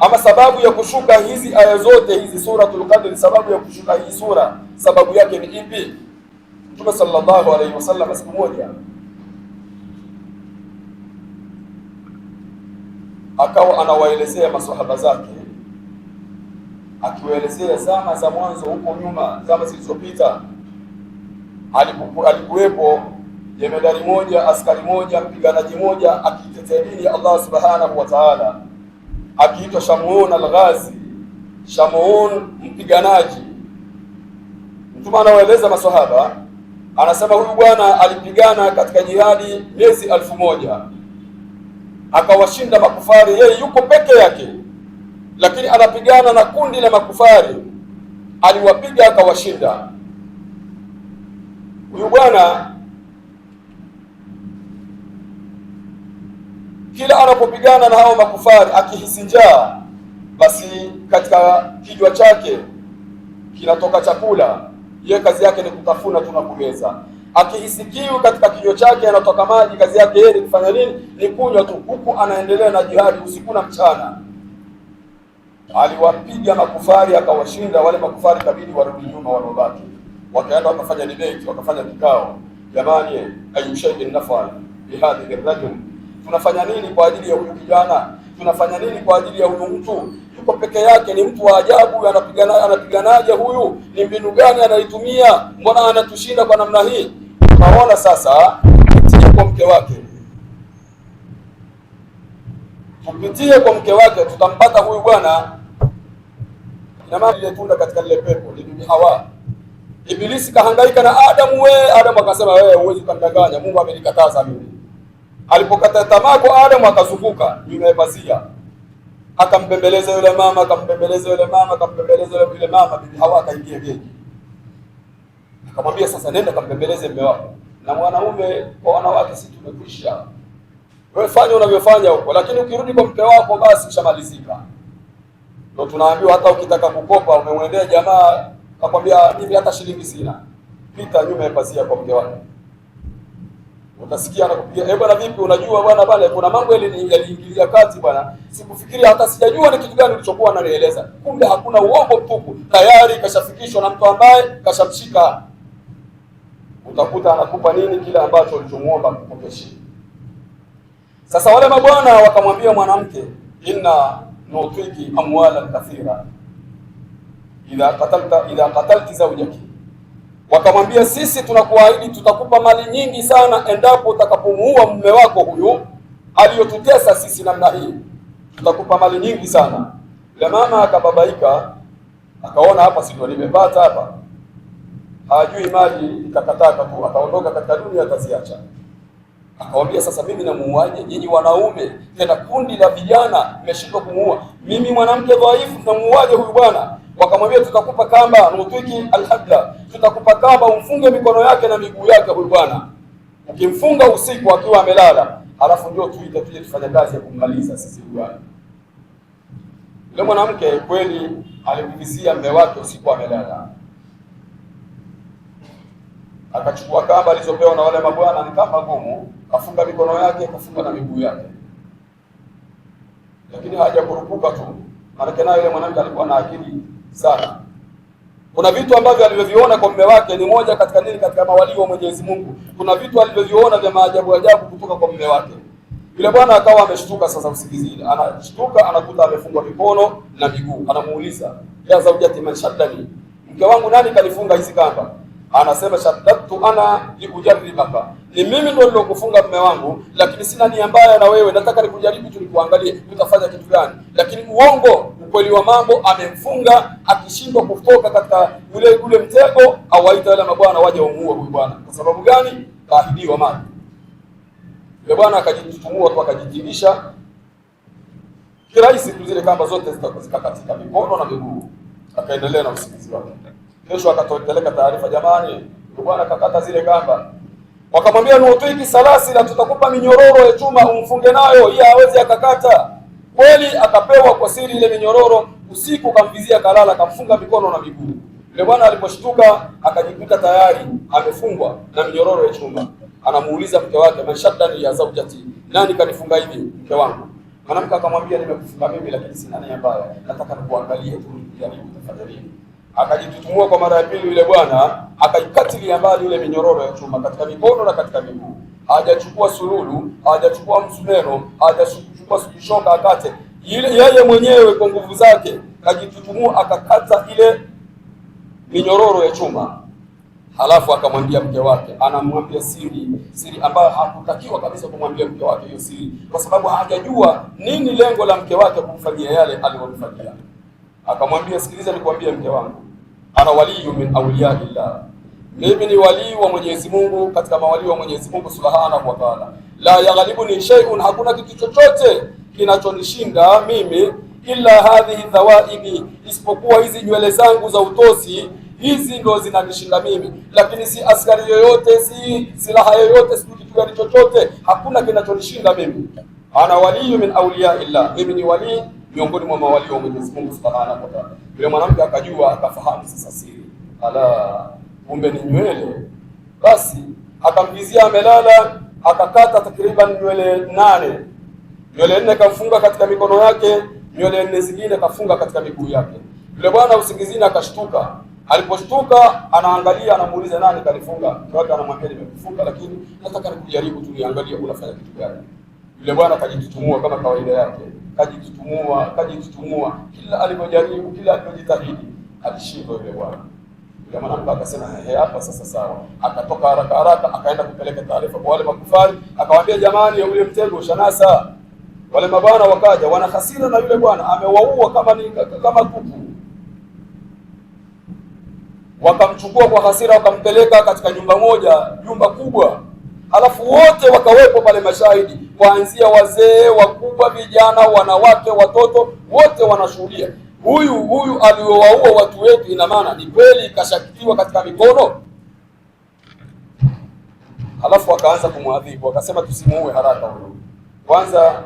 Ama sababu ya kushuka hizi aya zote hizi Suratul Qadr, sababu ya kushuka hii sura, sababu yake ni ipi? Mtume sallallahu alaihi wasallam siku moja akawa anawaelezea maswahaba zake, akiwaelezea zama za mwanzo huko nyuma, zama zilizopita, alikuwepo jemedari moja, askari moja, mpiganaji moja akiitetea dini ya Allah subhanahu wa ta'ala, akiitwa Shamuun al-Ghazi, Shamuun mpiganaji. Mtume anawaeleza maswahaba, anasema huyu bwana alipigana katika jihadi miezi 1000 akawashinda makufari. Yeye yuko peke yake, lakini anapigana na kundi la makufari, aliwapiga akawashinda. Huyu bwana kila anapopigana na hao makufari akihisi njaa, basi katika kichwa chake kinatoka chakula, yeye kazi yake ni kutafuna tu na kumeza. Akihisi kiu katika kinywa chake anatoka maji, kazi yake yeye ni kufanya nini? Ni kunywa tu, huku anaendelea na jihadi usiku na mchana. Aliwapiga makufari akawashinda wale makufari, kabidi warudi nyuma, waliobaki wakaenda wakafanya debate, wakafanya kikao, jamani, ayu shay'in nafal bihadhihi rajul, tunafanya nini kwa ajili ya huyu kijana? Tunafanya nini kwa ajili ya huyu mtu? Yuko peke yake, ni mtu wa ajabu, anapigana, anapiganaje huyu? Ni mbinu gani anaitumia? Mbona anatushinda kwa namna hii? Tunaona sasa, tupitie kwa mke wake, tupitie kwa mke wake, tutampata huyu bwana. Ina maana ile tunda katika lile pepo ni bibi Hawa. Ibilisi kahangaika na Adamu, we Adamu akasema wewe huwezi kunidanganya, Mungu amenikataza mimi. Alipokata tamaa kwa Adamu akazunguka nyuma ya pazia, akambembeleza yule mama, akambembeleza yule mama, akambembeleza yule mama. Bibi Hawa akaingia geji, akamwambia sasa, nenda kambembeleze mume wako. Na mwanaume kwa wanawake si tumekwisha, wewe fanya unavyofanya huko, lakini ukirudi kwa mke wako basi ushamalizika. Ndio tunaambiwa hata ukitaka kukopa, umemwendea jamaa akwambia mimi hata shilingi sina, pita nyuma ya pazia kwa mke wako, utasikia anakupigia, eh bwana, vipi? Unajua bwana, pale kuna mambo yaliingilia kati bwana, sikufikiria hata sijajua ni kitu gani ulichokuwa unanieleza. Kumbe hakuna uongo mtupu, tayari kashafikishwa na mtu ambaye kashamshika. Utakuta anakupa nini kile ambacho ulichomuomba akukopeshe. Sasa wale mabwana wakamwambia mwanamke, inna nutiki amwalan kathira idha qatalta idha qatalti zawjaki, wakamwambia sisi tunakuahidi tutakupa mali nyingi sana endapo utakapomuua mume wako huyu aliyotutesa sisi namna hii, tutakupa mali nyingi sana. Yule mama akababaika, akaona hapa si ndio nimepata hapa, hajui mali ikakataka tu, akaondoka katika dunia ataziacha. Akawambia sasa, mimi namuuaje? Nyinyi wanaume, tena kundi la vijana, mmeshindwa kumuua. Mimi mwanamke dhaifu, tunamuuaje huyu bwana? Wakamwambia tutakupa kamba, nutwiki alhabla, tutakupa kamba umfunge mikono yake na miguu yake huyu bwana. Ukimfunga usiku akiwa amelala, halafu ndio tuite tuje tufanye kazi ya kummaliza sisi huyu bwana. Yule mwanamke kweli alimvizia mume wake usiku amelala, akachukua kamba alizopewa na wale mabwana, ni kamba ngumu, kafunga mikono yake, kafunga na miguu yake, lakini hajakurupuka tu, maanake naye yule mwanamke alikuwa na akili sana. Kuna vitu ambavyo alivyoviona kwa mume wake ni moja katika nini, katika mawalii wa Mwenyezi Mungu. Kuna vitu alivyoviona vya maajabu ajabu kutoka kwa mume wake. Yule bwana akawa ameshtuka sasa usingizini, anashtuka anakuta amefungwa mikono na miguu. Anamuuliza, ya zaujati man shaddani, mke wangu nani kanifunga hizi kamba? Anasema shaddadtu ana liujarribaka, ni mimi ndo nilokufunga mume wangu, lakini sina nia mbaya na wewe, nataka nikujaribu tu, nikuangalie utafanya kitu gani. Lakini uongo, ukweli wa mambo, amemfunga. Akishindwa kutoka katika ule mtego, awaita wale mabwana waje wamuue huyu bwana. Kwa sababu gani? Kaahidiwa mali. Yule bwana akajitutumua tu, akajitingisha kirahisi tu, zile kamba zote zikakatika, mikono na miguu, akaendelea na usingizi wake. Kesho akatopeleka taarifa, jamani, yule bwana kakata zile kamba. Wakamwambia nutiki salasila, tutakupa minyororo ya chuma umfunge nayo, hii hawezi akakata. Kweli akapewa kwa siri ile minyororo, usiku kamvizia, kalala, akamfunga mikono na miguu. Yule bwana aliposhtuka akajikuta tayari amefungwa na minyororo ya chuma. Anamuuliza mke wake, man shaddani ya zaujati, nani kanifunga hivi mke wangu? Mwanamke akamwambia, nimekufunga mimi lakini sina nia mbaya, nataka nikuangalie tu nikujaribu utafanya nini. Akajitutumua kwa mara ya pili yule bwana, akaikatilia mbali yule minyororo ya chuma katika mikono na katika miguu. Hajachukua sululu, hajachukua msumeno, hajachukua shoka akate ile, yeye mwenyewe kwa nguvu zake kajitutumua, akakata ile minyororo ya chuma. Halafu akamwambia mke wake, anamwambia siri, siri ambayo hakutakiwa kabisa kumwambia mke wake hiyo siri, kwa sababu hajajua nini lengo la mke wake kumfanyia yale aliyomfanyia. Akamwambia, sikiliza, nikwambie mke wangu, ana waliyu min awliyaillah, mimi ni walii wa Mwenyezi Mungu, katika mawalii wa Mwenyezi Mungu Subhanahu wa Ta'ala. La yaghlibuni shay'un, hakuna kitu chochote kinachonishinda mimi, illa hadhihi dhawaibi, isipokuwa hizi nywele zangu za utosi, hizi ndo zinanishinda mimi, lakini si askari yoyote, si silaha yoyote, si kitu gani chochote, hakuna kinachonishinda mimi. Ana waliyu min awliyaillah, mimi ni walii miongoni mwa mawalii wa Mwenyezi Mungu Subhanahu wa Ta'ala. Yule mwanamke akajua, akafahamu sasa siri, ala, kumbe ni nywele. Basi akamvizia amelala, akakata takriban nywele 8, nywele 4 kamfunga katika mikono yake, nywele 4 zingine kafunga katika miguu yake. Yule bwana usingizini akashtuka. Aliposhtuka anaangalia, anamuuliza nani kanifunga? Mke wake anamwambia nimekufunga, lakini nataka nikujaribu tu niangalie unafanya kitu gani. Yule bwana akajitutumua kama kawaida yake, kajitutumua, kajitutumua, kila alipojaribu, kila alipojitahidi alishindwa yule bwana. Yule mwanamke akasema ehe, hapa sasa sawa. Akatoka haraka haraka akaenda kupeleka taarifa kwa wale makufari, akawaambia jamani, yule mtego ushanasa. Wale mabwana wakaja, wana hasira na yule bwana amewaua kama ni kama kuku. Wakamchukua kwa hasira, wakampeleka katika nyumba moja, nyumba kubwa. Halafu wote wakawepo pale mashahidi, kuanzia wazee wakubwa, vijana, wanawake, watoto, wote wanashuhudia huyu aliowaua watu wetu, ina maana ni kweli kashakiwa katika mikono. Halafu wakaanza kumwadhibu, wakasema tusimuue haraka huyu, kwanza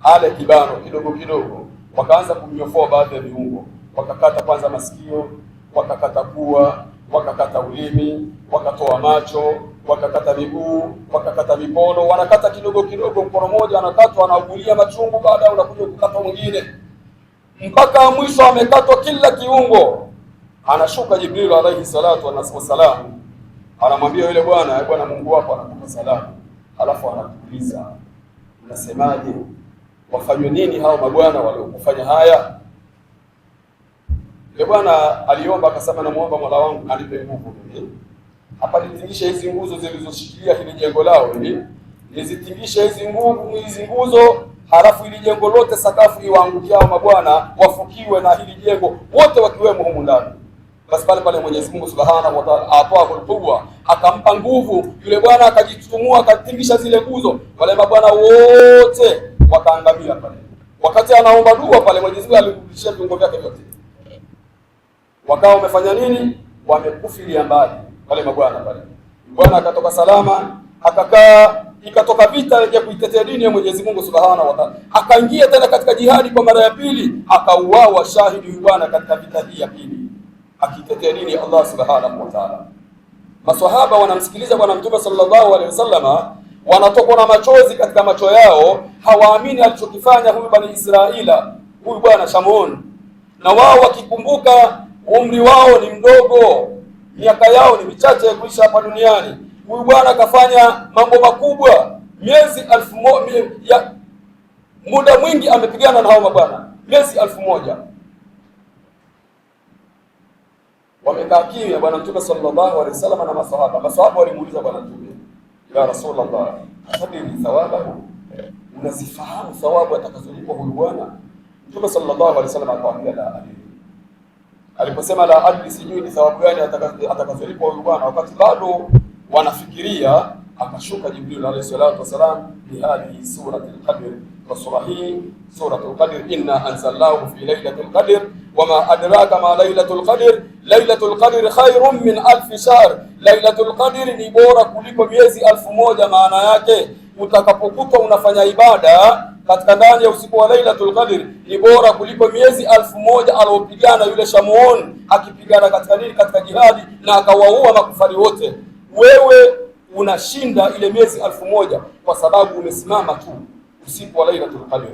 ale kibano kidogo kidogo. Wakaanza kumnyofoa baadhi ya viungo, wakakata kwanza masikio, wakakata pua, wakakata ulimi, wakatoa macho, wakakata miguu, wakakata mikono. Wanakata kidogo kidogo, mkono mmoja anakatwa, anaugulia machungu, baadaye unakuja kukatwa mwingine, mpaka mwisho amekatwa kila kiungo. Anashuka Jibril alayhi salatu wassalam, anamwambia yule bwana, bwana, Mungu wako anakupa salamu, alafu anakuuliza unasemaje, wafanywe nini hao mabwana waliokufanya haya? Yule bwana aliomba akasema, namuomba Mola wangu anipe nguvu mimi hapa nitingishe hizi nguzo zilizoshikilia hili jengo lao hili, nizitingishe hizi nguvu hizi nguzo, halafu hili jengo lote sakafu iwaangukia hao mabwana, wafukiwe na hili jengo wote wakiwemo humu ndani. Basi pale pale Mwenyezi Mungu Subhanahu wa Ta'ala atwahu alquwa, akampa nguvu yule bwana, akajitutumua akatingisha zile nguzo, wale mabwana wote wakaangamia pale. Wakati anaomba dua pale, Mwenyezi Mungu alirudishia viungo vyake vyote, wakawa wamefanya nini? Wamekufilia mbali wale mabwana pale. Bwana akatoka salama, akakaa, ikatoka vita ya kuitetea dini ya Mwenyezi Mungu Subhanahu wa Ta'ala. Akaingia tena katika jihadi kwa mara ya pili, akauawa shahidi huyu bwana katika vita hii ya pili, akitetea dini ya Allah Subhanahu wa Ta'ala. Maswahaba wanamsikiliza Bwana Mtume sallallahu alaihi wasallama, wanatokwa na machozi katika macho yao, hawaamini alichokifanya huyu Bani Israila, huyu bwana Shamun, na wao wakikumbuka umri wao ni mdogo, miaka yao ni michache ya kuishi hapa duniani. Huyu bwana akafanya mambo makubwa, miezi 1000 ya muda mwingi amepigana na hao mabwana, miezi 1000. Wamekaa kimya Bwana Mtume sallallahu alaihi wasallam na masahaba. Masahaba walimuuliza Bwana Mtume, ya Rasulullah, atadiri thawabahu, unazifahamu thawabu atakazolipwa huyu bwana? Mtume sallallahu alaihi wasallam akawaambia la adri. Aliposema la adri, sijui ni thawabu gani atakazolipwa huyu bwana, wakati bado wanafikiria, akashuka Jibril alayhi salatu wasalam bihadhihi surati al-Qadr, kwa sura hii suratul Qadr, inna anzalnahu fi lailatul qadr wama adraka ma lailatul qadr lailatul qadr khairun min alfi shahr, lailatul qadr ni bora kuliko miezi 1000. Maana yake utakapokutwa unafanya ibada katika ndani ya usiku wa Lailatul Qadr ni bora kuliko miezi 1000 aliopigana yule Shamuon akipigana katika nini? Katika jihadi na akawaua makufari wote. Wewe unashinda ile miezi 1000 kwa sababu umesimama tu usiku wa Lailatul Qadr.